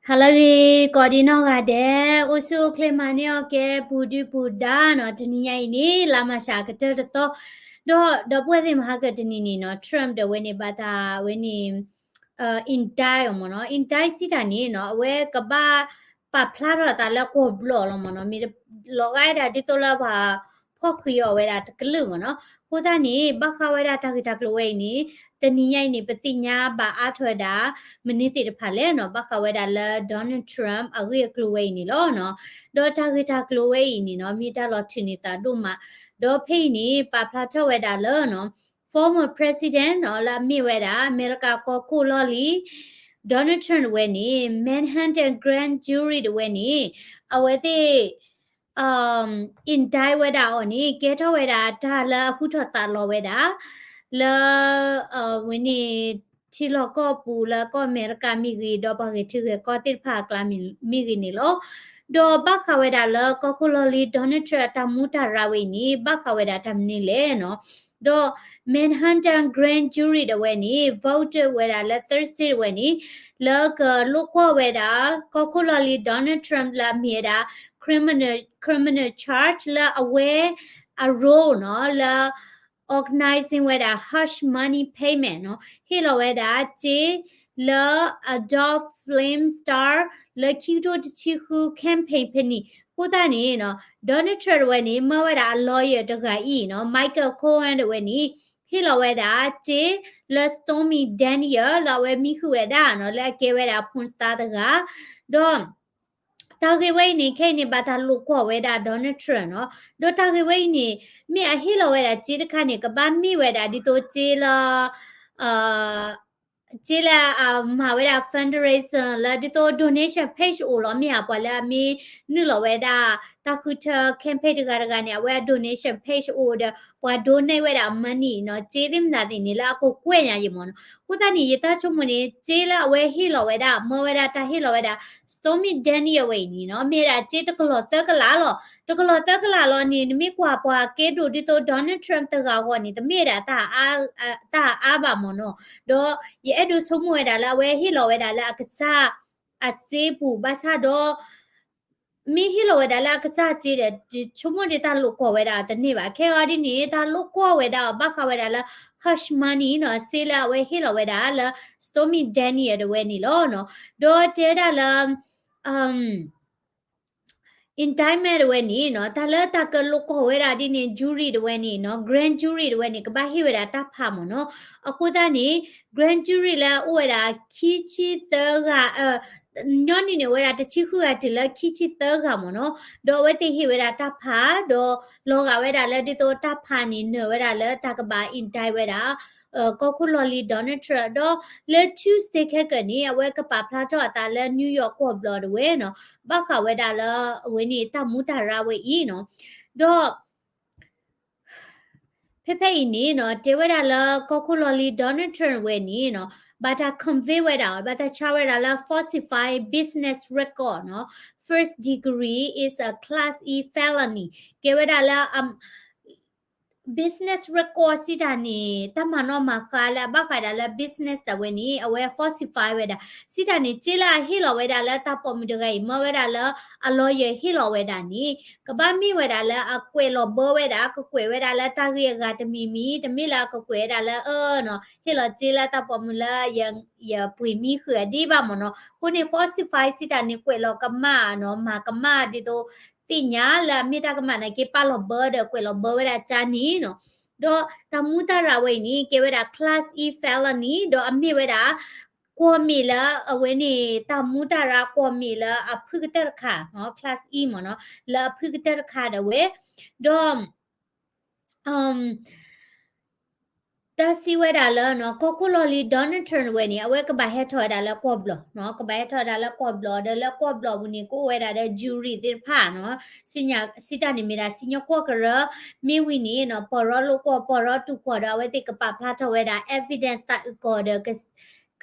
ဟါလၢအဂ့ၤ ကိးဒံနီၢ်ဂၤဒဲး, အိၣ်ဆူၣ်အိၣ်ချ့မၤန့ၢ်အီၣ်ကဲ ပူၤဒုပူၤဒါနီၤ, တနံၤညါအံၤန့ၣ် လါမၤရှးအကတၢၢ်တသီ, ဒီး ဒီပုၢ်ဝဲၢ်သ့ၣ်မဟါကတနံၤန့ၣ်နီၤ Trump ဒီးဝဲန့ၣ် ဘၣ်တၢ်ဝဲန့ၣ် indict မ့ၢ်နီၤ, indict စံးတၢ်န့ၣ်နီၤ အဝဲကဘၣ်ပာ်ဖျါထီၣ်အသးလၢကီၢ်ဘျီၣ်လီၤမ့ၢ်နီၤ, မ့ၢ်လီၤဂာ်ဒၣ်ဒ်သိးလၢပှၤဖီၣ်ဃံးအီၤဝဲဒၣ်တကလုာ်မ့ၢ်နီၤ, အဃိသတးန့ၣ် ဘၣ်ဃးဝဲဒၣ်တၢ်ဂ့ၢ်တၢ်ကျိၤဝဲအံၤန့ၣ် တနံၤညါအံၤန့ၣ် ပသ့ၣ်ညါဘၣ်အါထီၣ်ဝဲဒၣ် မနုၤသ့ၣ်တဖၣ်လဲၣ်နီၤ, ဘၣ်ဃးဝဲဒၣ်လၢ Donald Trump အဂ့ၢ်အကျိၤဝဲအံၤန့ၣ်လီၤနီၤ, ဒီးတၢ်ဂ့ၢ်တၢ်ကျိၤဝဲအံၤန့ၣ်နီၤ မ့ၢ်တၢ်လီၤထုးန့ၢ်သးဒိၣ်မး, ဒီးဖဲအံၤန့ၣ် ပာ်ဖျါထီၣ်ဝဲဒၣ်လၢနီၤ former president နီၤ လၢအမ့ၢ်ဝဲဒၣ် အမဲရကၤကီၢ်ခိၣ်လီၢ်လံၤ Donald Trump တဝဲန့ၣ် Manhattan grand jury တဝဲန့ၣ် အဝဲသ့ၣ် indict ဝဲဒၣ်အီၤန့ၣ် ကဲထီၣ်ဝဲဒၣ်တၢ်လၢအဟူထီၣ်သးလီၤဝဲဒၣ် လၢ ဝဲန့ၣ် ထံလီၢ်ကီၢ်ပူၤလၢကီၢ်အမဲရကၤမ့ၢ်ဂ့ၤ ဒီးပှၤဂဲၤထံဂဲၤကီၢ်သ့ၣ်တဖၣ်အကျါမ့ၢ်ဂ့ၤန့ၣ်လီၤ. ဒီးဘၣ်ဃးဝဲဒၣ်လၢကီၢ်ခိၣ်လီၢ်လံၤ Donald Trump အတၢ်မူတၢ်ရၢ်ဝဲအံၤန့ၣ် ဘၣ်ဃးဝဲဒၣ်တၢ်မနုၤလဲၣ်နီၤ, ဒီး Manhattan grand jury တဝဲန့ၣ် vote ဝဲဒၣ်လၢ Thursday တဝဲန့ၣ် လၢကလိာ်ကွီၢ်ဝဲဒၣ် ကီၢ်ခိၣ်လီၢ်လံၤ Donald Trump လၢအမ့ၢ်ဝဲဒၣ် criminal, criminal charge လၢအဝဲအ role နီၤ လၢ organizing ဝဲဒၣ် hush money payment နီၤ ဟ့ၣ်လီၤဝဲဒၣ်စ့လၢ Adult Film Star လၢခံကထိတဆံဃု campaign ဖဲန့ၣ် အဃိသတးန့ၣ်နီၤ Donald Trump တဝဲန့ၣ် မၢဝဲဒၣ်အ lawyer တဂၤအံၤနီၤ Michael Cohen တဝဲန့ၣ် ဟ့ၣ်လီၤဝဲဒၣ်စ့လၢ Stormy Daniel လၢအဝဲမံဃုာ်ဝဲဒၣ်နီၤ လၢအကဲဝဲဒၣ် porn star တဂၤ ဒီး တၢ်ဂ့ၢ်ဝဲအံၤန့ၣ် ခဲအံၤန့ၣ် ဘၣ်တၢ်လိာ်ကွီၢ်ဝဲဒၣ် Donald Trump နီၤ, ဒီးတၢ်ဂ့ၢ်ဝဲအံၤန့ၣ် မ့ၢ်အဟ့ၣ်လီၤဝဲဒၣ်စ့တခါန့ၣ် ကဘၣ်မ့ၢ်ဝဲဒၣ်ဒ်သိးစ့လၢ စ့လၢအမၤဝဲဒၣ် fundraiser လၢဒ်သိး donation page အိၣ်လီၤ မ့ၢ်ဧါ ပှၤလၢအမ့ၢ်နုာ်လီၤဝဲဒၣ် တၢ်ဃုထၢ campaign တဂၤတဂၤန့ၣ် အဝဲအ donation page အိၣ်ဒီး ပှၤ donate ဝဲဒၣ်အ money နီၤ, စ့သ့ၣ်မတၤသ့ၣ်န့ၣ် လၢအကကွဲၢ်ညါယံၤမ့ၢ်နီၤ, အဃိသတးန့ၣ် ယတၢ်ဆိကမိၣ်န့ၣ် စ့လၢအဝဲဟ့ၣ်လီၤဝဲဒၣ် မၢဝဲဒၣ်တၢ်ဟ့ၣ်လီၤဝဲဒၣ် Stormy Daniel ဝဲအံၤန့ၣ်နီၤ မ့ၢ်ဝဲဒၣ်စ့တကလီၤသၢကလးလီၤ, တကလီၤသၢကလးလီၤန့ၣ် နမ့ၢ်ကွၢ်ပှၤကဲဒိၣ်ဒ်သိး Donald Trump တဂၤအဂီၢ်န့ၣ် တမ့ၢ်ဒၣ် တၢ်အါဘၣ်မ့ၢ်နီၤ, ဒီးယအဲၣ်ဒိးဆိကမိၣ်ဝဲဒၣ်လၢအဝဲဟ့ၣ်လီၤဝဲဒၣ်လၢအကစၢ် အစ့ပူၤ ဘၣ်ဆၣ်ဒီး မ့ၢ်ဟ့ၣ်လီၤဝဲဒၣ်လၢအကစၢ်စ့ဒီး ဆိကမိၣ်ဒ်တၢ်လိာ်ကွီၢ်ဝဲဒၣ်တန့ၢ်ဘၣ်, ခဲအံၤဒ်န့ၣ် တၢ်လိာ်ကွီၢ်ဝဲဒၣ်အီၤ ဘၣ်ဃးဝဲဒၣ်လၢ hush money နီၤ, စ့လၢအဝဲဟ့ၣ်လီၤဝဲဒၣ်လၢ Stormy Daniel တဝဲန့ၣ်လီၤနီၤ, ဒီးတဲဝဲဒၣ်လၢ indictment တဝဲန့ၣ်နီၤ, တၢ်လၢတၢ်ကလိာ်ကွီၢ်ဝဲဒၣ်ဒ်န့ၣ် jury တဝဲန့ၣ်နီၤ, grand jury တဝဲန့ၣ် ကဘၣ်ဟ့ၣ်ဝဲဒၣ်တၢ်ဖးမ့ၢ်နီၤ, အဃိသတးန့ၣ် grand jury လၢအအိၣ်ဝဲဒၣ်ခံဆံသၢဂၤ ညီနုၢ်န့ၣ် အိၣ်ဝဲဒၣ်တဆံဃုဂၤတုၤလၢခံဆံသၢဂၤမ့ၢ်နီၤ, ဒီးအဝဲသ့ၣ်ဟ့ၣ်ဝဲဒၣ်တၢ်ဖး ဒီးလီၤဂာ်ဝဲဒၣ်လၢဒ်သိးတၢ်ဖးန့ၣ် နၢၤဝဲဒၣ်လၢတၢ်ကဘၣ် indict ဝဲဒၣ် ကီၢ်ခိၣ်လီၢ်လံၤ Donald Trump ဒီးလၢ Tuesday ခဲကနံၣ်န့ၣ် အဝဲကပာ်ဖျါထီၣ်အသးလၢ New York ကီၢ်ဘျီၣ်တဝဲနီၤ, ဘၣ်ဃးဝဲဒၣ်လၢအဝဲန့ၣ်တၢ်မူတၢ်ရၢ်ဝဲအံၤနီၤ, ဒီး ဖဲဖဲအံၤန့ၣ်နီၤ တဲဝဲဒၣ်လၢကီၢ်ခိၣ်လီၢ်လံၤ Donald Trump ဝဲန့ၣ်နီၤ ဘၣ်တၢ် convict ဝဲဒၣ် ဘၣ်တၢ် charge ဝဲဒၣ်လၢ falsify business record နီၤ, first degree is a class E felony ကဲဝဲဒၣ်လၢ business record စံးတၢ်န့ၣ် တၢ်မၤနီၣ်မၤဃါလၢအဘၣ်ဃးဒၣ်လၢ business တဝဲန့ၣ် အဝဲ falsify ဝဲဒၣ် စံးတၢ်န့ၣ် စ့လၢအဟ့ၣ်လီၤဝဲဒၣ်လၢတၢ်ပိာ်မုၣ်တဂၤအံၤ မၢဝဲဒၣ်လၢအ lawyer ဟ့ၣ်လီၤဝဲဒၣ်န့ၣ် ကဘၣ်မ့ၢ်ဝဲဒၣ်လၢအကွဲးလီၤဘၢဝဲဒၣ် ကကွဲးဝဲဒၣ်လၢတၢ်ဂ့ၢ်အဂၤတမံၤမံၤ တမ့ၢ်လၢအကကွဲးဝဲဒၣ်လၢအနီၤ ဟ့ၣ်လီၤစ့လၢတၢ်ပိာ်မုၣ်လၢ ယပှ့ၤမံဃုာ်အဒ့ဘၣ်မ့ၢ်နီၤ အဃိန့ၣ် falsify စံးတၢ်န့ၣ် ကွဲးလီၤကမၣ်နီၤ မၤကမၣ်ဒ်သိး သ့ၣ်ညါလၢအမ့ၢ်တၢ်ကမၣ်နာ်က့ ပာ်လီၤဘၢဒီးကွဲးလီၤဘၢဝဲဒၣ်ကၢ်န့ၣ်နီၤ ဒီးတၢ်မူတၢ်ရၢ်ဝဲအံၤန့ၣ် ကဲဝဲဒၣ် class E felony ဒီးအမ့ၢ်ဝဲဒၣ် ကွီၢ်မ့ၢ်လၢအဝဲန့ၣ် တၢ်မူတၢ်ရၢ်ကွီၢ်မ့ၢ်လၢအဖုၣ်ကတၢၢ်တခါ class E မ့ၢ်နီၤ လၢအဖုၣ်ကတၢၢ်တခါဒၣ်ဝဲ ဒီး တၢ်စံးဝဲဒၣ်လၢ ကီၢ်ခိၣ်လီၢ်လံၤ Donald Trump ဝဲန့ၣ် အဝဲကဘၣ်ဟဲထီၣ်ဝဲဒၣ်လၢကီၢ်ဘျီၣ် ကဘၣ်ဟဲထီၣ်ဝဲဒၣ်လၢကီၢ်ဘျီၣ် ဒီးလၢကီၢ်ဘျီၣ်ပူၤန့ၣ် ကအိၣ်ဝဲဒၣ်ဒီး jury သ့ၣ်တဖၣ်နီၤ စံးတၢ်န့ၣ်မ့ၢ်ဒၣ် စံၣ်ညီၣ်ကွီၢ်ကရၢ မ့ၢ်ဝံၤန့ၣ်နီၤ ပီၢ်ရီလိာ်ကွီၢ် ပီၢ်ရီတူၢ်ကွီၢ်ဒီး အဝဲသ့ၣ်ကပာ်ဖျါထီၣ်ဝဲဒၣ် evidence တၢ်အုၣ်ကီၤဒီး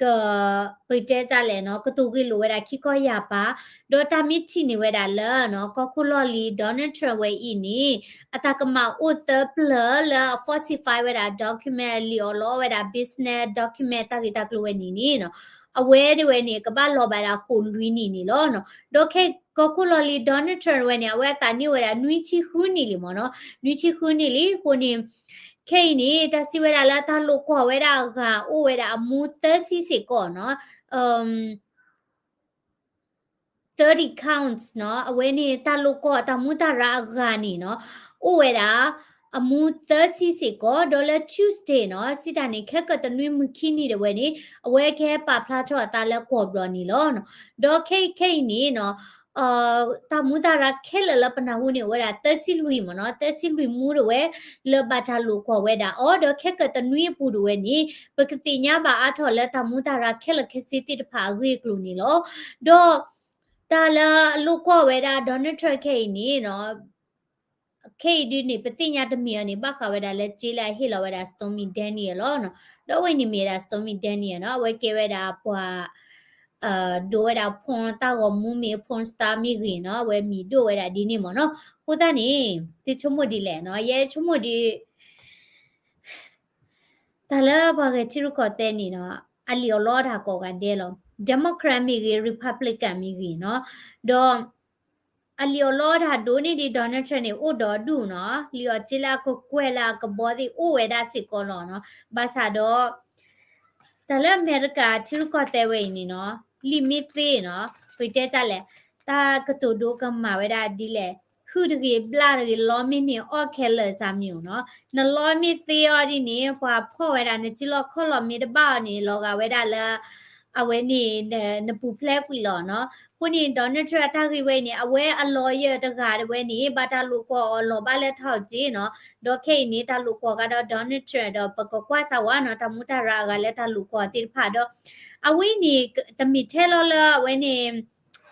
က ပတဲတၢ်လဲၣ်နီၤ ကတိၤဂ့ၢ်လိာ်ဝဲဒၣ်ခံကီၢ်ယၢ်ပၤ, ဒီးတၢ်မ့ၢ်ထံၣ်န့ၢ်ဝဲဒၣ်လၢ ကီၢ်ခိၣ်လီၢ်လံၤ Donald Trump ဝဲအံၤန့ၣ် အတၢ်ကမၣ်အိၣ်သၢပျၢၤလၢအ falsify ဝဲဒၣ် document လံာ်အီၣ်လီအီၣ်ဝဲဒၣ် business document တၢ်ဂ့ၢ်တၢ်ကျိၤဝဲန့ၣ်န့ၣ်နီၤ အဝဲဒၣ်ဝဲန့ၣ် ကဘၣ်လီၤဘၣ်ဒၣ်ဃိးလွံၢ်နံၣ်န့ၣ်လီၤ. ဒီးခဲကီၢ်ခိၣ်လီၢ်လံၤ Donald Trump ဝဲန့ၣ် အဝဲအသးန့ၢ်ဝဲဒၣ်နွံဆံဃုနံၣ်လံမ့ၢ်နီၤ, နွံဆံဃုနံၣ်လံအဃိန့ၣ် ခဲအံၤန့ၣ် တၢ်စံးဝဲဒၣ်လၢတၢ်လိာ်ကွီၢ်ဝဲဒၣ်အဂၤ အိၣ်ဝဲဒၣ်အမူသၢဆံစ့ၢ်ကီးနီၤ, thirty counts နီၤ, အဝဲန့ၣ်တၢ်လိာ်ကွီၢ်တၢ်မူတၢ်ရါအဂၤန့ၣ်နီၤ, အိၣ်ဝဲဒၣ် အမူသၢဆံစ့ၢ်ကီး, ဒီးလၢ Tuesday နီၤ, စံးတၢ်န့ၣ် ခဲကတနွံမုၢ်ခံနံၤဒၣ်ဝဲန့ၣ် အဝဲကဟဲပာ်ဖျါထီၣ်အသးလၢကွီၢ်ဘျီန့ၣ်လီၤ. ဒီးခဲအံၤခဲအံၤန့ၣ်နီၤ တၢ်မူတၢ်ရါခဲလၢာ်လၢပနၢ်ဟူန့ၣ် အိၣ်ဝဲဒၣ်သၢဆံလွံၢ်မ့ၢ်နီၤ, သၢဆံလွံၢ်မူဒၣ်ဝဲ လၢဘၣ်တၢ်လိာ်ကွီၢ်ဝဲဒၣ်အီၤ, ဒီးခဲကတနွံအပူၤဒၣ်ဝဲန့ၣ် ပကသ့ၣ်ညါဘၣ်အါထီၣ်လၢတၢ်မူတၢ်ရါခဲလၢာ်ခဲဆ့သ့ၣ်တဖၣ်အဂ့ၢ်အကျိၤန့ၣ်လီၤ. ဒီး တၢ်လၢအလိာ်ကွီၢ်ဝဲဒၣ် Donald Trump ခဲအံၤန့ၣ်နီၤ ခဲအံၤဒုးန့ၣ် ပသ့ၣ်ညါတမံၤအီၤန့ၣ် ဘၣ်ဃးဝဲဒၣ်လၢစ့လၢအဟ့ၣ်လီၤဝဲဒၣ် Stormy Daniel လီၤနီၤ, ဒီးအဝဲန့ၣ်မ့ၢ်ဝဲဒၣ် Stormy Daniel နီၤ, အဝဲကဲဝဲဒၣ်ပှၤ ဒိးဝဲဒၣ် porn တၢ်ဂီၤမူမ့ၢ် porn star မ့ၢ်ဂ့ၤနီၤ, အဝဲမံၤဒိၣ်ဝဲဒၣ်ဒ်န့ၣ်မ့ၢ်နီၤ, အဃိသတးန့ၣ် သုဆိကမိၣ်ဒ်လဲၣ်နီၤ, ယဲဆိကမိၣ်ဒ် တၢ်လၢပှၤဂဲၤထံရူၢ်ကီၢ်သဲးန့ၣ်နီၤ, အလံာ်အီၣ်လီအီၣ်တၢ်ကိးဂၤဒဲးလီၤ, Democrat မ့ၢ်ဂ့ၤ Republican မ့ၢ်ဂ့ၤနီၤ, ဒီး အလံာ်အီၣ်လီအီၣ်တၢ်ဒိၣ်န့ၢ်ဒံး Donald Trump န့ၣ် အိၣ်ဒီးဒူၣ်နီၤ, လံာ်အီၣ်စ့လၢအကကွဲၢ်လၢအကဘီသ့ၣ်အိၣ်ဝဲဒၣ်စ့ၢ်ကီးလီၤနီၤ, ဘၣ်ဆၣ်ဒီး တၢ်လၢအမဲရကၤထံရူၢ်ကီၢ်သဲးဝဲအံၤန့ၣ်နီၤ, လံာ်မ့ၢ်သ့နီၤ, ပတဲတၢ်လဲၣ်, တၢ်ကတိၤဒိကမၣ်ဝဲဒၣ်ဒ်လဲၣ်, ဟုၣ်တဂ့ၤ ဘျၣ်တဂ့ၤ လီမ့ၢ်န့ၢ်အီၣ်ခဲလၢာ်စၢ်မံၤနီၤ, နလီမ့ၢ်သ့အီၤဒ်န့ၣ် ပှၤဖီၣ်ဝဲဒၣ် နစုလီၢ်ခီၣ်လီၢ်မ့ၢ်တဘၣ်အီၤန့ၣ် လီၤဂာ်ဝဲဒၣ်လၢ အဝဲန့ၣ် နပူၤဖျဲးကွံာ်လီၤနီၤ. အဃိန့ၣ် Donald Trump အတၢ်ဂ့ၢ်ဝဲအံၤန့ၣ် အဝဲအ lawyer တဂၤတဝဲန့ၣ် ဘၣ်တၢ်လိာ်ကွီၢ်အီၤလီၤဘၣ်လၢထးအီၣ်က့နီၤ. ဒီးခဲအံၤန့ၣ် တၢ်လိာ်ကွီၢ်ကဒီး Donald Trump ဒီး ပကကွၢ်စၢ်ဝဲနီၤ တၢ်မူတၢ်ရါအဂၤလၢတၢ်လိာ်ကွီၢ်သ့ၣ်တဖၣ်ဒီး အဝဲန့ၣ် တမ့ၢ်ထဲလီၤလၢအဝဲန့ၣ်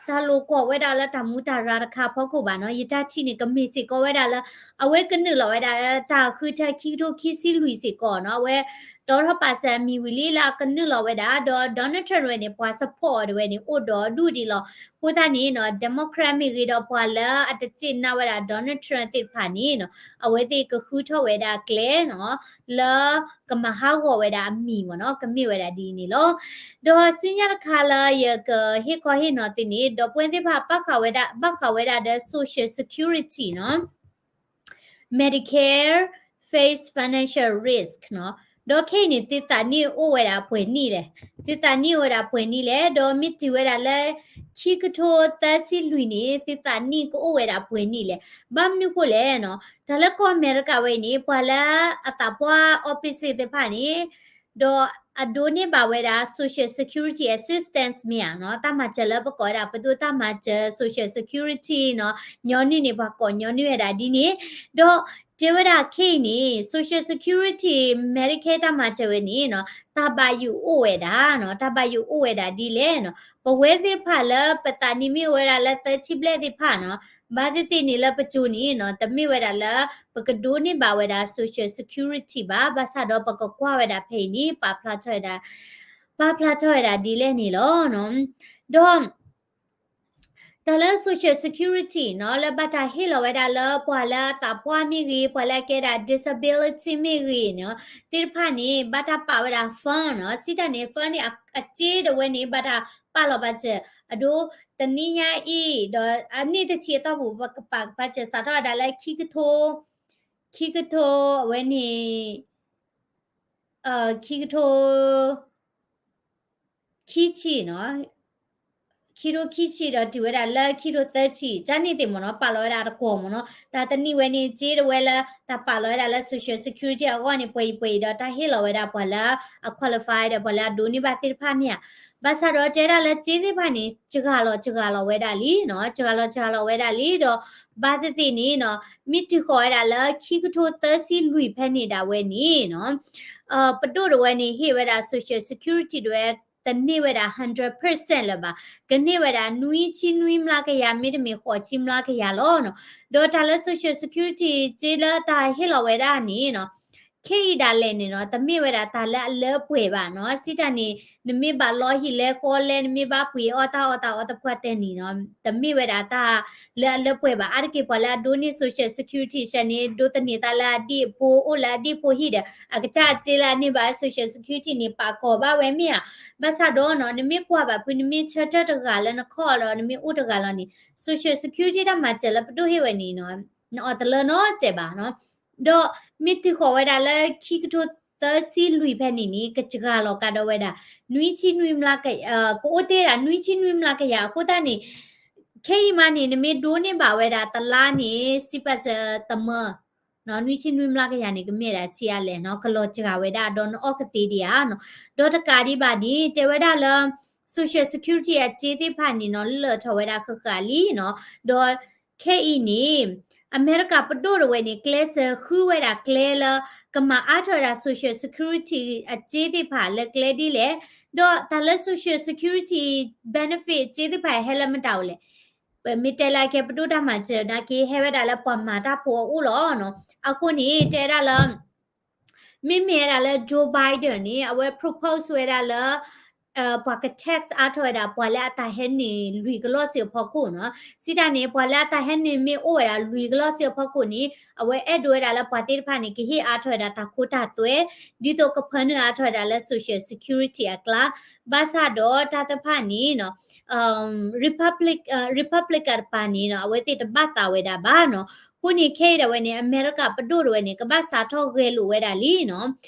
တၢ်လိာ်ကွီၢ်ဝဲဒၣ်လၢတၢ်မူတၢ်ရါတခါအဖီခိၣ်ဘၣ်နီၤ. ယတၢ်ထံၣ်န့ၣ် ကမ့ၢ်စ့ၢ်ကီးဝဲဒၣ်လၢ အဝဲကနုာ်လီၤဝဲဒၣ်လၢတၢ်ဃုထၢခံကထိခံဆံလွံၢ်စ့ၢ်ကီးနီၤ. အဝဲ တီထီၣ်ပာ်စၢၤအမံၤဝံၤလံလၢ အကနုာ်လီၤဝဲဒၣ် ဒီး Donald Trump တဝဲန့ၣ် ပှၤ support အီၤတဝဲန့ၣ် အိၣ်ဒီးဒူၣ်ဒံးလီၤ. အဃိသတးန့ၣ်နီၤ Democrat မ့ၢ်ဂ့ၤဒီး ပှၤလၢအတစူၢ်နာ်ဝဲဒၣ် Donald Trump သ့ၣ်တဖၣ်န့ၣ်နီၤ အဝဲသ့ၣ်ကဃုထီၣ်ဝဲဒၣ်ကျဲနီၤ လၢကမၤဟးဂီၤဝဲဒၣ်အမံၤမ့ၢ်နီၤ ကမ့ၢ်ဝဲဒၣ်ဒ်န့ၣ်လီၤ. ဒီးဆူညါတခါလၢယကဟ့ၣ်ခီဟ့ၣ်နီၤသုန့ၣ် ဒီပုၢ်ဝဲၢ်သ့ၣ်တဖၣ် ဘၣ်ဃးဝဲဒၣ် ဘၣ်ဃးဝဲဒၣ်ဒီး Social Security နီၤ Medicare face financial risk နီၤ. ဒီးခဲအံၤန့ၣ် သုသးနံၣ်အိၣ်ဝဲဒၣ်ပှဲၤနံၣ်လဲၣ်, သုသးနံၣ်အိၣ်ဝဲဒၣ်ပှဲၤနံၣ်လဲၣ်, ဒီးမ့ၢ်တုၤဝဲဒၣ်လၢ ခံကထိသၢဆံလွံၢ်န့ၣ် သုသးနံၣ်ကအိၣ်ဝဲဒၣ်ပှဲၤနံၣ်လဲၣ်. ဘၣ်မနုၤဃိလဲၣ်နီၤ, တၢ်လၢကီၢ်အမဲရကၤဝဲအံၤန့ၣ် ပှၤလၢအသးပှၢ် office သ့ၣ်တဖၣ်န့ၣ် ဒီးအဒိးန့ၢ်ဘၣ်ဝဲဒၣ် Social Security Assistance မ့ၢ်ဧါနီၤ, တၢ်မၤစၢၤလၢပကိးဝဲဒၣ် ပဒိၣ်တၢ်မၤစၢၤ Social Security နီၤ, ညီနုၢ်န့ၣ် ပှၤကိးညီနုၢ်ဝဲဒၣ်ဒ်န့ၣ်, ဒီးတဲဝဲဒၣ်ခဲအံၤန့ၣ် Social Security Medicare တၢ်မၤစၢၤဝဲန့ၣ်နီၤ တၢ်ဘၣ်ယိၣ်အိၣ်ဝဲဒၣ်နီၤ, တၢ်ဘၣ်ယိၣ်အိၣ်ဝဲဒၣ်ဒ်လဲၣ်နီၤ, ပဝဲသ့ၣ်တဖၣ်လၢပသးနံၣ်မ့ၢ်အိၣ်ဝဲဒၣ်လၢသၢဆံဘျဲၣ်သ့ၣ်တဖၣ်နီၤ, ဘၣ်သ့ၣ်သ့ၣ်န့ၣ်လၢပစိၤန့ၣ်နီၤ တမ့ၢ်ဝဲဒၣ်လၢ ပကဒိးန့ၢ်ဘၣ်ဝဲဒၣ် Social Security ဘၣ်, ဘၣ်ဆၣ်ဒီးပကကွၢ်ဝဲဒၣ်ဖဲအံၤန့ၣ် ပာ်ဖျါထီၣ်ဝဲဒၣ် ပာ်ဖျါထီၣ်ဝဲဒၣ်ဒ်လဲၣ်န့ၣ်လီၤ. ဒီး တၢ်လၢ Social Security နီၤ လၢဘၣ်တၢ်ဟ့ၣ်လီၤဝဲဒၣ်လၢပှၤလၢအသးပှၢ်မ့ၢ်ဂ့ၤ, ပှၤလၢအကဲဒၣ် disability မ့ၢ်ဂ့ၤနီၤ, သ့ၣ်တဖၣ်န့ၣ် ဘၣ်တၢ်ပာ်ဝဲဒၣ် fund နီၤ, စံးတၢ်န့ၣ် fund န့ၣ် အစ့တဝဲန့ၣ် ဘၣ်တၢ်ပာ်လီၤပာ်စၢၤ အဒိ တနံၣ်ညါအံၤ ဒီးအနံၣ်တဆံအတီၢ်ပူၤ ပကပာ်ကပာ်စၢၤစးထီၣ်ဝဲဒၣ်လၢ ခံကထိ ခံကထိ အဝဲန့ၣ် ခံကထိ ခံဆံနီၤ, ခံကထိခံဆံဒီးတုၤဝဲဒၣ်လၢ ခံကထိသၢဆံ ကန့ၣ်သ့ၣ်မ့ၢ်နီၤ, ပာ်လီၤဝဲဒၣ်တကွီၢ်မ့ၢ်နီၤ, တၢ်တနံၣ်ဝဲန့ၣ် စ့တဝဲလၢ တၢ်ပာ်လီၤဝဲဒၣ်လၢ Social Security အဂီၢ်န့ၣ် ပှဲၤအံၤပှဲၤအံၤဒီး တၢ်ဟ့ၣ်လီၤဝဲဒၣ်ပှၤလၢအ qualify ဒီး ပှၤလၢအဒိးန့ၢ်ဘၣ်သ့ၣ်တဖၣ်မ့ၢ်ဧါ, ဘၣ်ဆၣ်ဒီးတဲဒၣ်လၢစ့သ့ၣ်တဖၣ်န့ၣ် စှၤလီၤစှၤလီၤဝဲဒၣ်လံနီၤ, စှၤလီၤစှၤလီၤဝဲဒၣ်လံဒီး ဘၣ်သ့ၣ်သ့ၣ်န့ၣ်နီၤ, မ့ၢ်တုၤဃီၤဝဲဒၣ်လၢ ခံကထိသၢဆံလွံၢ်ဖဲန့ၣ်ဒၣ်ဝဲန့ၣ်နီၤ, ပဒိၣ်တဝဲန့ၣ် ဟ့ၣ်ဝဲဒၣ် Social Security တဝဲ တန့ၢ်ဝဲဒၣ် hundred percent လၢၤဘၣ်, ကန့ၢ်ဝဲဒၣ် နွံဆံနွံမျးကယၤ မ့တမ့ၢ် ဃိးဆံမျးကယၤလီၤနီၤ, ဒီးတၢ်လၢ Social Security စ့လၢတၢ်ဟ့ၣ်လီၤဝဲဒၣ်န့ၣ်နီၤ ခဲအံၤဒၣ်လဲာ်န့ၣ်နီၤ တမ့ၢ်ဝဲဒၣ်တၢ်လၢအလၢပှဲၤဘၣ်နီၤ. စံးတၢ်န့ၣ် နမ့ၢ်ဘၣ်လီၤဟံၣ်လဲၤဃီလဲၤ နမ့ၢ်ဘၣ်ပှ့ၤအီၣ်တၢ်အီၣ်တၢ်အီတပှၢ်တၢၢ်န့ၣ်နီၤ တမ့ၢ်ဝဲဒၣ်တၢ်လၢအလၢပှဲၤဘၣ်. အါတက့ၢ်ပှၤလၢအဒိးန့ၢ် social security စဲန့ၣ် ဒိးသန့ၤသးလၢအဒ့ၣ်ဖိ အိၣ်လၢအဒ့ၣ်ဖိဟံၣ်ဒီး အကစၢ်အစ့လၢအန့ၢ်ဘၣ် social security န့ၣ် ပာ်ကီၤဘၣ်ဝဲမ့ၢ်ဧါ. ဘၣ်ဆၣ်ဒီးနီၤ နမ့ၢ်ကွၢ်ဘၣ်ဖု နမ့ၢ်ဆၢထၢၣ်တဂၤလၢနခီၣ်ဒီး နမ့ၢ်အိၣ်တဂၤလီၤန့ၣ် social security တၢ်မၤစၢၤလၢပဒိၣ်ဟ့ၣ်ဝဲန့ၣ်နီၤ နအီၤတလၢနီတစဲးဘၣ်နီၤ. ဒီးမ့ၢ်တုၤဃီၤဝဲဒၣ်လၢခံကထိသၢဆံလွံၢ်ဖဲန့ၣ်န့ၣ် ကစှၤလီၤကဒီးဝဲဒၣ် နွံဆံနွံမျးကယၤ ကအိၣ်တ့ၢ်ဒၣ် နွံဆံနွံမျးကယၤအဃိသတးန့ၣ် ခဲအံၤမးန့ၣ် နမ့ၢ်ဒိးန့ၢ်ဘၣ်ဝဲဒၣ်တလါန့ၣ် စံးပာ်စၢၤတမၢ နွံဆံနွံမျးကယၤန့ၣ် ကမ့ၢ်ဒၣ်ဆံးအါလဲၣ်နီၤ ကလီၤစှၤဝဲဒၣ်ဒီးနအီၣ်ကသ့ဒံးဧါနီၤ. ဒီးတကးဒံးဘၣ်န့ၣ် တဲဝဲဒၣ်လၢ social security အစ့သ့ၣ်တဖၣ်န့ၣ်နီၤ လၢာ်ထီၣ်ဝဲဒၣ်ဃၣ်ဃၣ်လံနီၤ. ဒီးခဲအံၤန့ၣ် အမဲရကၤပဒိၣ်တဝဲန့ၣ် ကျဲးစၢးဃုဝဲဒၣ်ကျဲလၢ ကမၤအါထီၣ်ဝဲဒၣ် social security အစ့သ့ၣ်တဖၣ်လၢကျဲဒ်လဲၣ်, ဒီးတၢ်လၢ social security benefit အစ့သ့ၣ်တဖၣ်ဟဲလၢမတၤအိၣ်လဲၣ်. ပမ့ၢ်တဲလၢကဲပဒိၣ်တၢ်မၤစၢၤနာ်က့ ဟဲဝဲဒၣ်လၢပှၤမၤတၢ်ဖိအအိၣ်လီၤနီၤ. အဃိန့ၣ် တဲဒၣ်လၢ မ့မ့ၢ်ဝဲဒၣ်လၢ Joe Biden န့ၣ် အဝဲ propose ဝဲဒၣ်လၢ ပှၤက tax အါထီၣ်ဝဲဒၣ် ပှၤလၢအတၢ်ဟဲနုာ်လွံၢ်ကလီၢ်စုအဖီခိၣ်နီၤ. စံးတၢ်န့ၣ် ပှၤလၢအတၢ်ဟဲနုာ်မ့ၢ်အိၣ်ဝဲဒၣ်လွံၢ်ကလီၢ်စုအဖီခိၣ်န့ၣ် အဝဲအဲၣ်ဒိးဝဲဒၣ်လၢပှၤသ့ၣ်တဖၣ်န့ၣ် ကဟ့ၣ်အါထီၣ်ဝဲဒၣ်တၢ်ခိတၢ်သွဲ ဒ်သိးကဖၢနုာ်အါထီၣ်ဝဲဒၣ်လၢ social security အကျါ, ဘၣ်ဆၣ်ဒီးတၢ်သ့ၣ်တဖၣ်န့ၣ်နီၤ Republic Republican တပၤန့ၣ်နီၤ အဝဲသ့ၣ်တဘၣ်သးဝဲဒၣ်ဘၣ်နီၤ. အဃိန့ၣ် ခဲအံၤဒၣ်ဝဲန့ၣ် အမဲရကၤပဒိၣ်တဝဲန့ၣ် ကဘၣ်စးထီၣ်ဂဲၤလိာ်ဝဲဒၣ်လံနီၤ.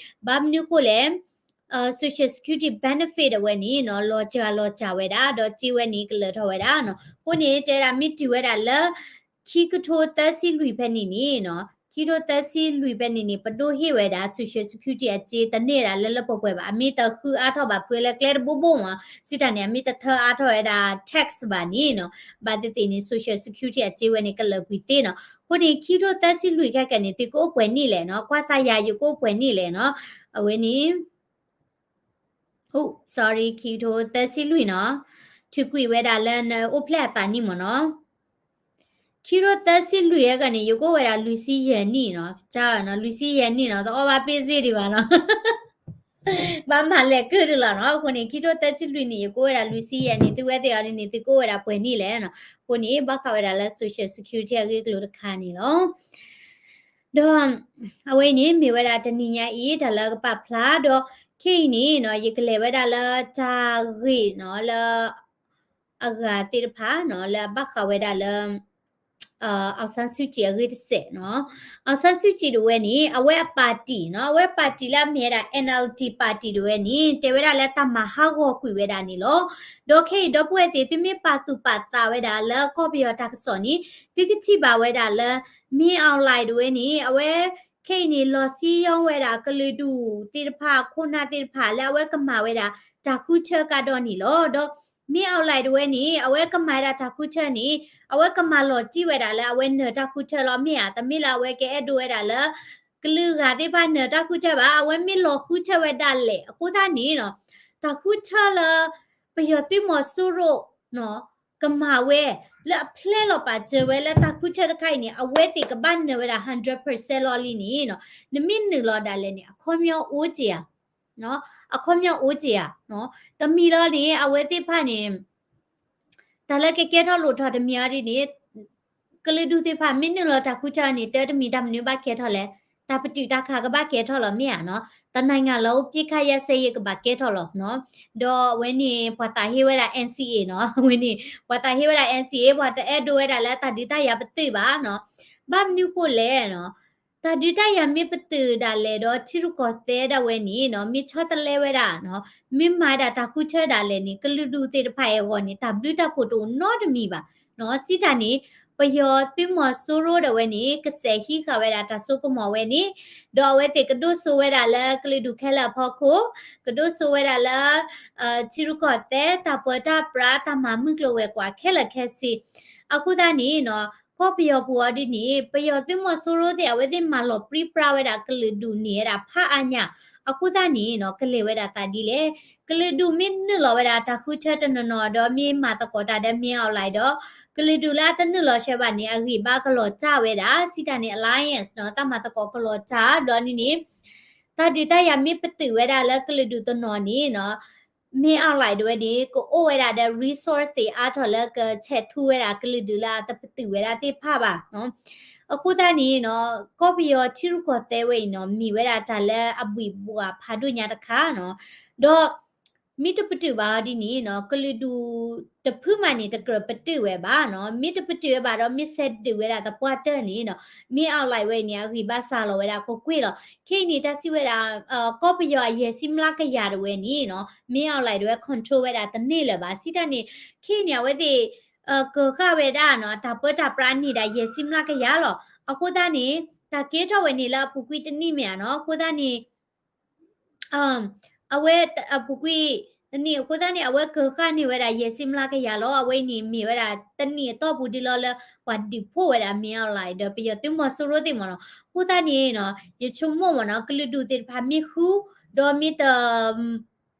ဘၣ်မနုၤအဃိလဲၣ် social security benefit တဝဲန့ၣ်နီၤ လီၤစှၤလီၤစှၤဝဲဒၣ် ဒီးစ့ဝဲန့ၣ်ကလၢာ်ထီၣ်ဝဲဒၣ်နီၤ. အဃိန့ၣ် တဲဒၣ်မ့ၢ်တုၤဝဲဒၣ်လၢ ခံကထိသၢဆံလွံၢ်ဖဲန့ၣ်န့ၣ်နီၤ ခံကထိသၢဆံလွံၢ်ဖဲန့ၣ်န့ၣ် ပဒိၣ်ဟ့ၣ်ဝဲဒၣ် social security အစ့တန့ၢ်ဒၣ်လၢလၢပှဲၤပှဲၤဘၣ်. အမ့ၢ်တဃုအါထီၣ်ဘၣ်ဖုလၢကျဲတဘိဘိမး စံးတၢ်န့ၣ် အမ့ၢ်တထၢအါထီၣ်ဝဲဒၣ် tax ဘၣ်န့ၣ်နီၤ ဘၣ်သ့ၣ်သ့ၣ်န့ၣ် social security အစ့ဝဲန့ၣ်ကလၢာ်ကွံာ်သ့နီၤ. အဃိန့ၣ် ခံကထိသၢဆံလွံၢ်ခဲကနံၣ်န့ၣ် သုကအိၣ်ပှဲၤနံၣ်လဲၣ်နီၤ ကွၢ်စၢ်ယၤယကအိၣ်ပှဲၤနံၣ်လဲၣ်နီၤ. အဝဲန့ၣ် sorry ခံကထိသၢဆံလွံၢ်နီၤ ထုးကွံာ်ဝဲဒၣ်လၢနအိၣ်ဖျဲၣ်အသးနံၣ်မ့ၢ်နီၤ. ခံကထိသၢဆံလွံၢ်အဂၤန့ၣ် ယကအိၣ်ဝဲဒၣ်လွံၢ်ဆံယဲၢ်နံၣ်နီၤ ကၢ်နီၤ လွံၢ်ဆံယဲၢ်နံၣ်နီၤ တအီၣ်ဘၣ်ပ့ၢ်စ့ၢ်ဒံးဘၣ်နီၤ ဘၣ်မၤလဲၤကုၢ်တလီၤနီၤ. အဃိန့ၣ် ခံကထိသၢဆံလွံၢ်န့ၣ် ယကအိၣ်ဝဲဒၣ်လွံၢ်ဆံယဲၢ်နံၣ် သုဝဲသ့ၣ်အီၤဒ်န့ၣ် သုကအိၣ်ဝဲဒၣ်ပှဲၤနံၣ်လဲၣ်နီၤ. အဃိန့ၣ် ဘၣ်ဃးဝဲဒၣ်လၢ social security အဂ့ၢ်အကျိၤတခါန့ၣ်လီၤ. ဒီး အဝဲအံၤန့ၣ် မ့ၢ်ဝဲဒၣ်တနံၤညါအံၤ တၢ်လၢကပာ်ဖျါဒီး ခဲအံၤန့ၣ်နီၤ ယကလဲၤဝဲဒၣ်လၢတၢ်ဂ့ၢ်နီၤ လၢ အဂၤသ့ၣ်တဖၣ်နီၤ လၢအဘၣ်ဃးဝဲဒၣ်လၢ အောင်ဆန်းစုကြည် အဂ့ၢ်တစဲးနီၤ. အောင်ဆန်းစုကြည် တဝဲန့ၣ် အဝဲအပၣ်တံၣ်နီၤ အဝဲပၣ်တံၣ်လၢအမ့ၢ်ဝဲဒၣ် NLD ပၣ်တံၣ် တဝဲန့ၣ် တဲဝဲဒၣ်လၢတၢ်မၤဟးဂီၤကွံာ်ဝဲဒၣ်န့ၣ်လီၤ. ဒီးခဲအံၤဒီပုၢ်ဝဲၢ်သ့ၣ် သုမ့ၢ်ပာ်သူၣ်ပာ်သးဝဲဒၣ်လၢကီၢ်ပယီၤတၢ်ကစီၣ်န့ၣ် သုကထံၣ်ဘၣ်ဝဲဒၣ်လၢ မင်းအောင်လှိုင် တဝဲန့ၣ် အဝဲ ခဲအံၤန့ၣ် လီၤစံယီဝဲဒၣ်ကလုာ်ဒူၣ်သ့ၣ်တဖၣ် ခိၣ်နၢ်သ့ၣ်တဖၣ် လၢအဝဲကမၤဝဲဒၣ်တၢ်ဃုထၢကဒီးန့ၣ်လီၤ. ဒီး မင်းအောင်လှိုင် တဝဲန့ၣ် အဝဲကမၤဝဲဒၣ်တၢ်ဃုထၢန့ၣ် အဝဲကမၤလီၤတံၢ်ဝဲဒၣ်လၢအဝဲနၢၤတၢ်ဃုထၢလီၤမ့ၢ်ဧါ. တမ့ၢ်လၢအဝဲကအဲၣ်ဒိးဝဲဒၣ်လၢ ကလုာ်ဂၤသ့ၣ်တဖၣ်နၢၤတၢ်ဃုထၢဘၣ်. အဝဲမ့ၢ်လီၤဃုထၢဝဲဒၣ်လဲာ် အဃိသတးန့ၣ်နီၤ တၢ်ဃုထၢလၢ ပယီၤသုးမီၤစိရိၤ ကမၤဝဲ လၢအဖျဲလီၤပာ်စၢၤဝဲလၢတၢ်ဃုထၢတခါအံၤန့ၣ် အဝဲသ့ၣ်ကဘၣ်နၢၤဝဲဒၣ် hundred percent လီၤလံန့ၣ်နီၤ နမ့ၢ်နုာ်လီၤဒၣ်လဲာ်န့ၣ် အခီပညီအိၣ်က့ၤဧါ. အခီပညီအိၣ်က့ၤဧါ. တမံၤလီၤန့ၣ် အဝဲသ့ၣ်တဖၣ်န့ၣ် တၢ်လၢကကဲထီၣ်လိၣ်ထီၣ်တမံၤအံၤဒ်န့ၣ် ကလုာ်ဒူၣ်သ့ၣ်တဖၣ် မ့ၢ်နုာ်လီၤတၢ်ဃုထၢန့ၣ် တၢ်တမံၤတၢ်မနုၤဘၣ်ကဲထီၣ်လဲၣ်. တၢ်ပတုာ်တၢ်ခးကဘၣ်ကဲထီၣ်လီၤမ့ၢ်ဧါနီၤ. တနံၤလၢ အပစ်ခတ်ရပ်စဲရေး ကဘၣ်ကဲထီၣ်လီၤနီၤ. ဒီးအဝဲန့ၣ် ပှၤသးဟ့ဝဲဒၣ် NCA နီၤ. အဝဲန့ၣ် ပှၤသးဟ့ဝဲဒၣ် NCA ပှၤတအဲၣ်ဒိးဝဲဒၣ်လၢတၢ်ဒုးတၢ်ယၤပတုာ်ဘၣ်နီၤ. ဘၣ်မနုၤဃိလဲၣ်နီၤ. တၢ်ဒုးတၢ်ယၤမ့ၢ်ပတုာ်ဒၣ်လဲာ်ဒီး ထံရူၢ်ကီၢ်သဲးဒၣ်ဝဲန့ၣ်နီၤ မ့ၢ်ဆီတလဲဝဲဒၣ်နီၤ မ့ၢ်မၤဒၣ်တၢ်ဃုထၢဒၣ်လဲာ်န့ၣ် ကလုာ်ဒူၣ်သ့ၣ်တဖၣ်အံၤအဂီၢ်န့ၣ် တၢ်ဘျုးတၢ်ဖှိၣ်တအိၣ်နီတမံၤဘၣ်နီၤ. စံးတၢ်န့ၣ် ပယီၤသုးမီၤစိရိၤဒၣ်ဝဲန့ၣ် ကစဲးဟံးဃာ်ဝဲဒၣ်တၢ်စိကမီၤဝဲန့ၣ် ဒီးအဝဲသ့ၣ်ကဒိၣ်စိဝဲဒၣ်လၢကလုာ်ဒူၣ်ခဲလၢာ်အဖီခိၣ် ကဒိၣ်စိဝဲဒၣ်လၢ ထံရူၢ်ကီၢ်သဲး တၢ်ပၢတၢ်ပြး တၢ်မၤမုၢ်ကျိၤဝဲၤကွာ်ခဲလၢာ်ခဲဆ့ အဃိသတးန့ၣ်နီၤ ကီၢ်ပယီၤပူၤအီၤဒ်န့ၣ် ပယီၤသုးမီၤစိရိၤသ့ၣ် အဝဲသ့ၣ်မၤလီၤပြံပြါဝဲဒၣ်ကလုာ်ဒူၣ်န့ၢ်ဝဲဒၣ်ဖးအါညၣ် အဃိသတးန့ၣ်နီၤ ကလဲၤဝဲဒၣ်သးဒ်လဲၣ်. ကလုာ်ဒူၣ်မ့ၢ်နုာ်လီၤဝဲဒၣ်တၢ်ဃုထၢတနီၤနီၤဒီး မ့ၢ်မၤသကိးတၢ်ဒီး မင်းအောင်လှိုင် ဒီး ကလုာ်ဒူၣ်လၢအတနုာ်လီၤဆှဲဘၣ်န့ၣ် အဂံၢ်ဘါကလီၤတၢ်ဝဲဒၣ် စံးတၢ်န့ၣ် alliance နီၤ တၢ်မၤသကိးကလီၤတၢ် ဒီးန့ၣ်န့ၣ် တၢ်ဒုးတၢ်ယၤမ့ၢ်ပတုာ်ဝဲဒၣ်လၢကလုာ်ဒူၣ်တနီၤန့ၣ်နီၤ မင်းအောင်လှိုင် ဒၣ်ဝဲန့ၣ် ကအိၣ်ဝဲဒၣ်ဒီး resource သ့ၣ်အါထီၣ်လၢကဆဲးထူဝဲဒၣ်ကလုာ်ဒူၣ်လၢအတပတုာ်ဝဲဒၣ်သ့ၣ်တဖၣ်ဘၣ်နီၤ. အဃိသတးန့ၣ်နီၤ ကီၢ်ပယီၤထံရူၢ်ကီၢ်သဲးဝဲအံၤနီၤ မ့ၢ်ဝဲဒၣ်တၢ်လၢအဘှံးဘှးဖးဒိၣ်ညါတခါနီၤ. ဒီး မ့ၢ်တပတုာ်ဘၣ်အီၤဒ်န့ၣ်နီၤ ကလုာ်ဒူၣ်တဖုမးန့ၣ် တကြၢးပတုာ်ဝဲဘၣ်နီၤ. မ့ၢ်တပတုာ်ဝဲဘၣ်ဒီး မ့ၢ်ဆဲးဒုးဝဲဒၣ်သပှၢ်တၢၢ်န့ၣ်နီၤ မင်းအောင်လှိုင် ဝဲအံၤန့ၣ် အဂံၢ်ဘါစၢ်လီၤဝဲဒၣ်ကွ့ၢ်ကွ့ၢ်လီၤ. ခဲအံၤန့ၣ် တၢ်စံးဝဲဒၣ် ကီၢ်ပယီၤအယဲၢ်ဆံမျးကယၤဒၣ်ဝဲန့ၣ်နီၤ မင်းအောင်လှိုင် ဒၣ်ဝဲ control ဝဲဒၣ်တန့ၢ်လၢၤဘၣ်. စံးတၢ်န့ၣ် ခဲအံၤန့ၣ် အဝဲသ့ၣ် ကၢၤဃာ်ဝဲဒၣ်နီၤ တၢ်ပၢတၢ်ပြးန့ၢ်ဒၣ်ယဲၢ်ဆံမျးကယၤလီၤ. အဃိသတးန့ၣ် တၢ်ကဲထီၣ်ဝဲန့ၣ်လၢအပူၤကွံာ်တနံၣ်မ့ၢ်ဧါနီၤ. အဃိသတးန့ၣ် အဝဲအပူၤကွံာ်တနံၣ်အဃိသတးန့ၣ် အဝဲကၢၤဃာ်န့ၢ်ဝဲဒၣ်ယဲၢ်ဆံမျးကယၤလီၤ. အဝဲအံၤန့ၣ်မ့ၢ်ဝဲဒၣ်တနံၣ်အတီၢ်ပူၤဒ်လီၤလၢ ပှၤဒုးဖှိၣ်ဝဲဒၣ် မင်းအောင်လှိုင် ဒီးပယီၤသုးမီၤစိရိၤသ့ၣ်မ့ၢ်နီၤ. အဃိသတးန့ၣ်နီၤ ယဆိကမိၣ်မ့ၢ်နီၤ ကလုာ်ဒူၣ်သ့ၣ်တဖၣ်မ့ၢ်ဃု ဒီးမ့ၢ်တ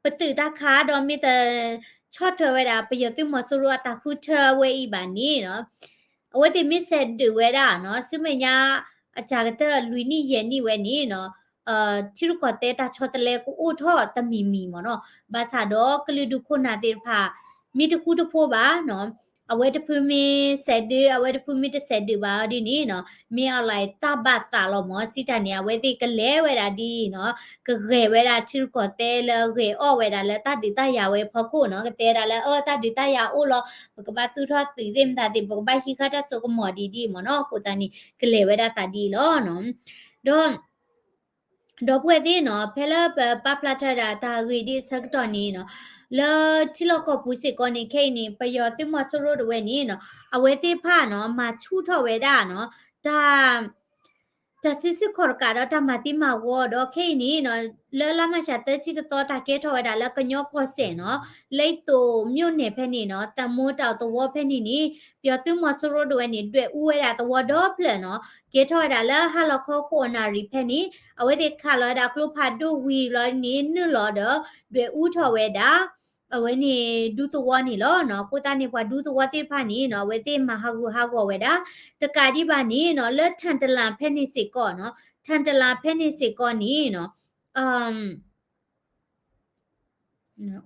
ပတုာ်တၢ်ခး ဒီးမ့ၢ်တ ဆီၣ်ထွဲဝဲဒၣ် ပယီၤသုးမီၤစိရိၤအတၢ်ဃုထၢဝဲအံၤဘၣ်န့ၣ်နီၤ အဝဲသ့ၣ်မ့ၢ်ဆဲးဒုးဝဲဒၣ်နီၤ ဆူမဲာ်ညါ အစှၤကတၢၢ်လွံၢ်နံၣ်ယဲၢ်နံၣ်ဝဲန့ၣ်နီၤ ထံရူၢ်ကီၢ်သဲးတၢ်ဆီတလဲကအိၣ်ထီၣ်တမံၤမံၤမ့ၢ်နီၤ. ဘၣ်ဆၣ်ဒီးကလုာ်ဒူၣ်ခိၣ်နၢ်သ့ၣ်တဖၣ် မ့ၢ်တဃူတဖိးဘၣ်နီၤ အဝဲတဖုမ့ၢ်ဆဲးဒုး အဝဲတဖုမ့ၢ်တဆဲးဒုးဘၣ်အီၤဒ်န့ၣ်နီၤ မင်းအောင်လှိုင် တၢ်ဘၣ်သးလီၤမ့ၢ် စံးတၢ်န့ၣ် အဝဲသ့ၣ်ကလဲၤဝဲဒၣ်ဒ်နီၤ ကဂဲၤဝဲဒၣ်ထံရူၢ်ကီၢ်သဲးလၢဂဲၤအီၣ်ဝဲဒၣ်လၢတၢ်ဒုးတၢ်ယၤဝဲအဖီခိၣ်နီၤ ကတဲဒၣ်လၢအတၢ်ဒုးတၢ်ယၤအိၣ်လီၤ ပကဘၣ်သူၣ်ထီၣ်သုးသ့ၣ်မတၤသ့ၣ် ပကဘၣ်ဟံးဃာ်တၢ်စိကမီၤဒ်ဒ်မ့ၢ်နီၤ အဃိသတးန့ၣ် ကလဲၤဝဲဒၣ်သးဒ်အံၤလီၤနီၤ. ဒီး ဒီပုၢ်ဝဲၢ်သ့ၣ်နီၤ ဖဲလၢပပာ်ဖျါထီၣ်ဝဲဒၣ်တၢ်ဂ့ၢ်ဒ်အဆၢကတီၢ်န့ၣ်နီၤ လၢထံလီၢ်ကီၢ်ပူၤစ့ၢ်ကီးန့ၣ် ခဲအံၤန့ၣ် ပယီၤသုးမီၤစိရိၤဒၣ်ဝဲန့ၣ်နီၤ အဝဲသ့ၣ်တဖၣ်နီၤ မၤဆူၣ်ထီၣ်ဝဲဒၣ်နီၤ တၢ် တၢ်စုဆူၣ်ခီၣ်တကးဒီးတၢ်မၤသံမၤဝီဒီး ခဲအံၤန့ၣ်နီၤ လၢလါမၢ်ၡးသၢဆံတသီ တၢ်ကဲထီၣ်ဝဲဒၣ်လၢကညီကီၢ်စဲၣ်နီၤ လၢအသိး မြို့နယ် ဖဲန့ၣ်နီၤ သံမူတၢ်သဝီဖဲန့ၣ်န့ၣ် ပယီၤသုးမီၤစိရိၤဒၣ်ဝဲန့ၣ် ဒွဲၣ်အူဝဲဒၣ်သဝီဒီဖျၢၣ်နီၤ ကဲထီၣ်ဝဲဒၣ်လၢဟါလီၤခီဃိးနၣ်ရံၣ်ဖဲန့ၣ် အဝဲသ့ၣ်ခးလီၤဝဲဒၣ်ကျိဖးဒိၣ်ဝံၤလီၤန့ၣ် နုာ်လီၤဒီး ဒွဲၣ်အူထီၣ်ဝဲဒၣ် အဝဲန့ၣ် ဒူသဝီန့ၣ်လီၤနီၤ. အဃိသတးန့ၣ် ပှၤဒူသဝီသ့ၣ်တဖၣ်န့ၣ်နီၤ အဝဲသ့ၣ်မၤဟးဂူာ်ဟးဂီၤဝဲဒၣ် တကးဒံးဘၣ်န့ၣ်နီၤ လၢထၣ်တလၣ်ဖဲန့ၣ်စ့ၢ်ကီးနီၤ ထၣ်တလၣ်ဖဲန့ၣ်စ့ၢ်ကီးန့ၣ်နီၤ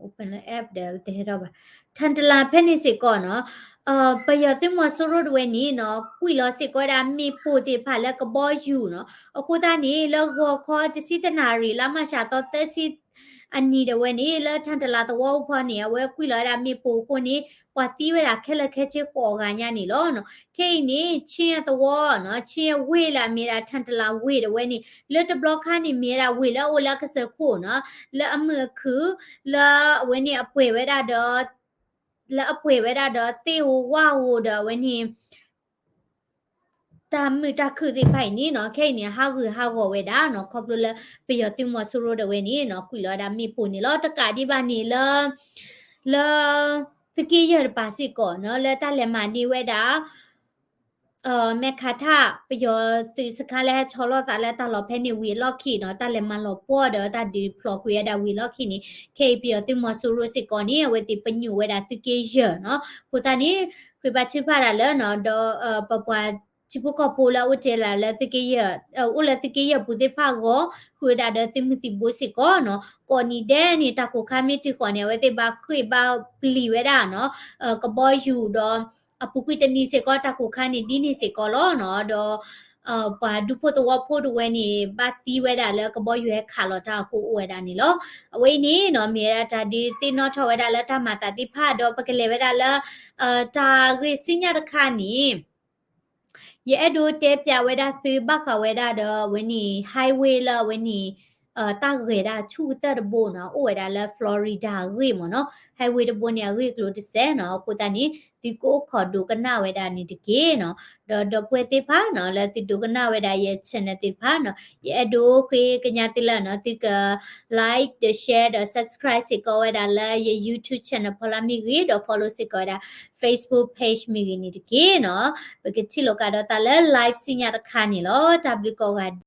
open app ဒီးတဟဲထီၣ်ဘၣ် ထၣ်တလၣ်ဖဲန့ၣ်စ့ၢ်ကီးနီၤ ပယီၤသုးမီၤစိရိၤဒၣ်ဝဲန့ၣ်နီၤ ကွံာ်လီၤစ့ၢ်ကီးဝဲဒၣ်မ့ၣ်ပိၢ်သ့ၣ်တဖၣ်လၢကဘီယူၤနီၤ. အဃိသတးန့ၣ် လၢဂီၤခီတဆံတၢနၣ်ရံၣ် လါမၢ်ၡးသီသၢဆံ အနံၤဒၣ်ဝဲန့ၣ် လၢထၣ်တလၣ်သဝီအူဖီန့ၣ် အဝဲကွံာ်လီၤဝဲဒၣ်မ့ၣ်ပိၢ်အဃိန့ၣ် ပှၤသံဝဲဒၣ်ခဲလၢာ်ခဲဆ့ဃိးဂၤညါန့ၣ်လီၤ. ခဲအံၤန့ၣ် ခ့ၣ်အသဝီနီၤ ခ့ၣ်အဝ့ၢ်လၢအမ့ၢ်ဒၣ်ထၣ်တလၣ်ဝ့ၢ်ဒၣ်ဝဲန့ၣ် လၢတဘျီခါန့ၣ် မ့ၢ်ဝဲဒၣ်ဝ့ၢ်လၢအအိၣ်လၢအကစၢၢ်ခိၣ်နီၤ လၢအမုာ်အခုၣ် လၢအဝဲန့ၣ်အပှဲၤဝဲဒၣ်ဒီး လၢအပှဲၤဝဲဒၣ်ဒီးသ့ၣ်ဧိၤဝၣ်ဧိၤဒီးအဝဲန့ၣ် တၢ်မုာ်တၢ်ခုၣ်သ့ၣ်တဖၣ်အံၤန့ၣ်နီၤ ခဲအံၤန့ၣ် ဟးဂူာ်ဟးဂီၤဝဲဒၣ်နီၤ ခီဖျိလၢပယီၤသုးမီၤစိရိၤဒၣ်ဝဲန့ၣ်နီၤ ကွံာ်လီၤဝဲဒၣ်မ့ၣ်ပိၢ်န့ၣ်လီၤ. တကးဒံးဘၣ်န့ၣ်လၢ လၢ သုးက့ယဲၢ်တပၤစ့ၢ်ကီးနီၤ လၢတၢ်လဲၤမၤန့ၢ်ဝဲဒၣ် မဲၣ်ခးထၣ် ပယီၤသုးစခါလၢဟဲဆီလီၤသးလၢတၢ်လီၢ်ဖဲန့ၣ်ဝံၤအလီၢ်ခံနီၤ တၢ်လဲၤမၤလီၤပှီၢ်ဒီးတၢ်ဒုးဖျိးကွံာ်ဝဲဒၣ်ဝံၤအလီၢ်ခံန့ၣ် ခဲအံၤပယီၤသုးမီၤစိရိၤစ့ၢ်ကီးန့ၣ် အဝဲသ့ၣ်ပညိၣ်ဝဲဒၣ်သုးက့ယဲၢ်နီၤ. အဃိသတးန့ၣ် ဃ့ဘါထုကဖၣ်တၢ်လၢနီၤ ဒီး ပပှၤထံဖိကီၢ်ဖိလၢအအိၣ်တဲလၢ လၢသုးက့ယဲၢ် အိၣ်လၢသုးက့ယဲၢ်ပူၤသ့ၣ်တဖၣ်အဂီၢ် ဃုာ်ဝဲဒၣ်ဒီးသုးမုၢ်သံၣ်ဘိစ့ၢ်ကီးနီၤ ကိးနံၤဒဲးန့ၣ် တၢ်ကိၢ်ခါမ့ၢ်တုၤဃီၤန့ၣ် အဝဲသ့ၣ်ဘၣ်ဃ့ၢ်ဘၣ်ပျံၤဝဲဒၣ်နီၤ ကဘီယူၤဒီး အပူၤကွံာ်တနံၤစ့ၢ်ကီး တၢ်ကိၢ်ခါန့ၣ်ဒ်န့ၣ်စ့ၢ်ကီးလီၤနီၤ ဒီး ပှၤဒူဖိသဝီဖိဒၣ်ဝဲန့ၣ် ဘၣ်သံဝဲဒၣ်လၢကဘီယူၤဟဲခးလီၤတၢ်အဃိအိၣ်ဝဲဒၣ်န့ၣ်လီၤ. အဝဲအံၤန့ၣ်နီၤ မ့ၢ်ဝဲဒၣ်တၢ်ဒုးသ့ၣ်နီၣ်ထီၣ်ဝဲဒၣ်လၢတၢ်မၤသးသ့ၣ်တဖၣ် ဒီးပကလဲၤဝဲဒၣ်လၢ တၢ်ဂ့ၢ်စံညၣ်တခါန့ၣ် ယအဲၣ်ဒိးတဲပျးဝဲဒၣ်သုဘၣ်ဃးဝဲဒၣ်ဒီးအဝဲန့ၣ် highway လၢအဝဲန့ၣ် တၢ်ဂဲၤဒၣ်ဆူၣ်ကတၢၢ်တဘိနီၤ အိၣ်ဝဲဒၣ်လၢ Florida အဂ့ၢ်မ့ၢ်နီၤ highway တဘိန့ၣ် အဂ့ၢ်အကျိၤတစဲးနီၤ အဃိသတးန့ၣ် သုကအိၣ်ခိးဒိကနၣ်ဝဲဒၣ်န့ၣ်တက့ၢ်နီၤ ဒီးဒီပုၢ်ဝဲၢ်သ့ၣ်တဖၣ်နီၤ လၢသုဒိကနၣ်ဝဲဒၣ်ယ channel သ့ၣ်တဖၣ်နီၤ ယအဲၣ်ဒိးဃ့ကညးသုလၢနီၤ သုက like ဒီး share ဒီး subscribe စ့ၢ်ကီးဝဲဒၣ်လၢယ YouTube channel ဖီလာ်မ့ၢ်ဂ့ၤ ဒီး follow စ့ၢ်ကီးဝဲဒၣ် Facebook page မ့ၢ်ဂ့ၤန့ၣ်တက့ၢ်နီၤ ပကထံၣ်လိာ်ကဒီးသးလၢ live စံညၣ်တခါန့ၣ်လီၤ တၢ်ဘျုးကိးဂၤဒဲး